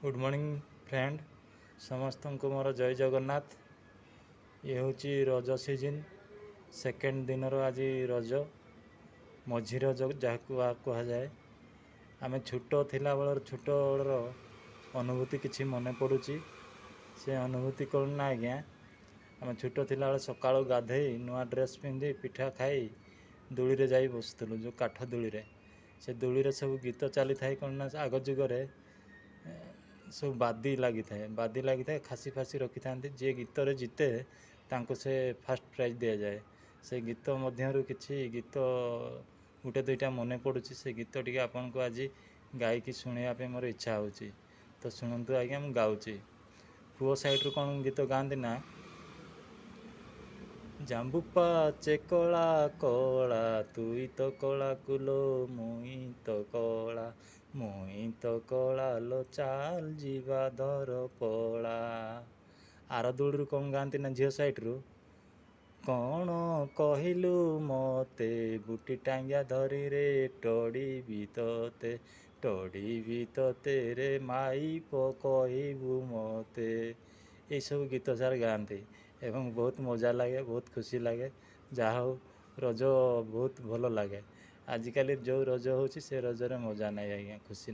Good morning friend, ସମସ୍ତଙ୍କୁ ମୋର ଜୟ ଜଗନ୍ନାଥ। ଇଏ ହେଉଛି ରଜ ସିଜିନ୍ ସେକେଣ୍ଡ ଦିନର ଆଜି ରଜ, ମଝି ରଜ ଯାହାକୁ କୁହାଯାଏ। ଆମେ ଛୋଟ ଥିଲାବେଳର ଛୋଟବେଳର ଅନୁଭୂତି କିଛି ମନେ ପଡ଼ୁଛି। ସେ ଅନୁଭୂତି କ'ଣ ନା ଆଜ୍ଞା, ଆମେ ଛୋଟ ଥିଲାବେଳେ ସକାଳୁ ଗାଧେଇ ନୂଆ ଡ୍ରେସ୍ ପିନ୍ଧି ପିଠା ଖାଇ ଦୋଳିରେ ଯାଇ ବସୁଥିଲୁ, ଯେଉଁ କାଠ ଦୋଳିରେ। ସେ ଦୋଳିରେ ସବୁ ଗୀତ ଚାଲିଥାଏ। କ'ଣ ନା ଆଗ ଯୁଗରେ ସବୁ ବାଦି ଲାଗିଥାଏ, ବାଦି ଲାଗିଥାଏ, ଖାସି ଫାସି ରଖିଥାନ୍ତି। ଯିଏ ଗୀତରେ ଜିତେ ତାଙ୍କୁ ସେ ଫାଷ୍ଟ ପ୍ରାଇଜ୍ ଦିଆଯାଏ। ସେ ଗୀତ ମଧ୍ୟରୁ କିଛି ଗୀତ ଗୋଟେ ଦୁଇଟା ମନେ ପଡ଼ୁଛି। ସେ ଗୀତ ଟିକେ ଆପଣଙ୍କୁ ଆଜି ଗାଇକି ଶୁଣେଇବା ପାଇଁ ମୋର ଇଚ୍ଛା ହେଉଛି। ତ ଶୁଣନ୍ତୁ ଆଜ୍ଞା, ମୁଁ ଗାଉଛି। ପୁଅ ସାଇଡ଼ରୁ କ'ଣ ଗୀତ ଗାଆନ୍ତି ନା, ଜାମ୍ବୁ ପାଚେ କଳା କଳା, ତୁଇ ତ କଳା କୁଲୋ ମୁଇଁ ତ କଳା, ମୁଇଁ ତ କଳା ଲୋ ଚାଲ ଯିବା ଧରପଳା। ଆର ଦୋଳିରୁ କ'ଣ ଗାଆନ୍ତି ନା ଝିଅ ସାଇଡ଼ରୁ, କ'ଣ କହିଲୁ ମତେ ବୁଟି ଟାଙ୍ଗିଆ ଧରିରେ, ଟଡ଼ିବି ତୋତେ ଟଡ଼ିବି ତୋତେ ରେ ମାଇପ କହିବୁ ମତେ। ଏଇସବୁ ଗୀତ ସାର୍ ଗାଆନ୍ତି ଏବଂ ବହୁତ ମଜା ଲାଗେ, ବହୁତ ଖୁସି ଲାଗେ। ଯାହା ହଉ, ରଜ ବହୁତ ଭଲ ଲାଗେ। ଆଜିକାଲି ଯେଉଁ ରଜ ହେଉଛି ସେ ରଜରେ ମଜା ନାହିଁ ଆଜ୍ଞା, ଖୁସି।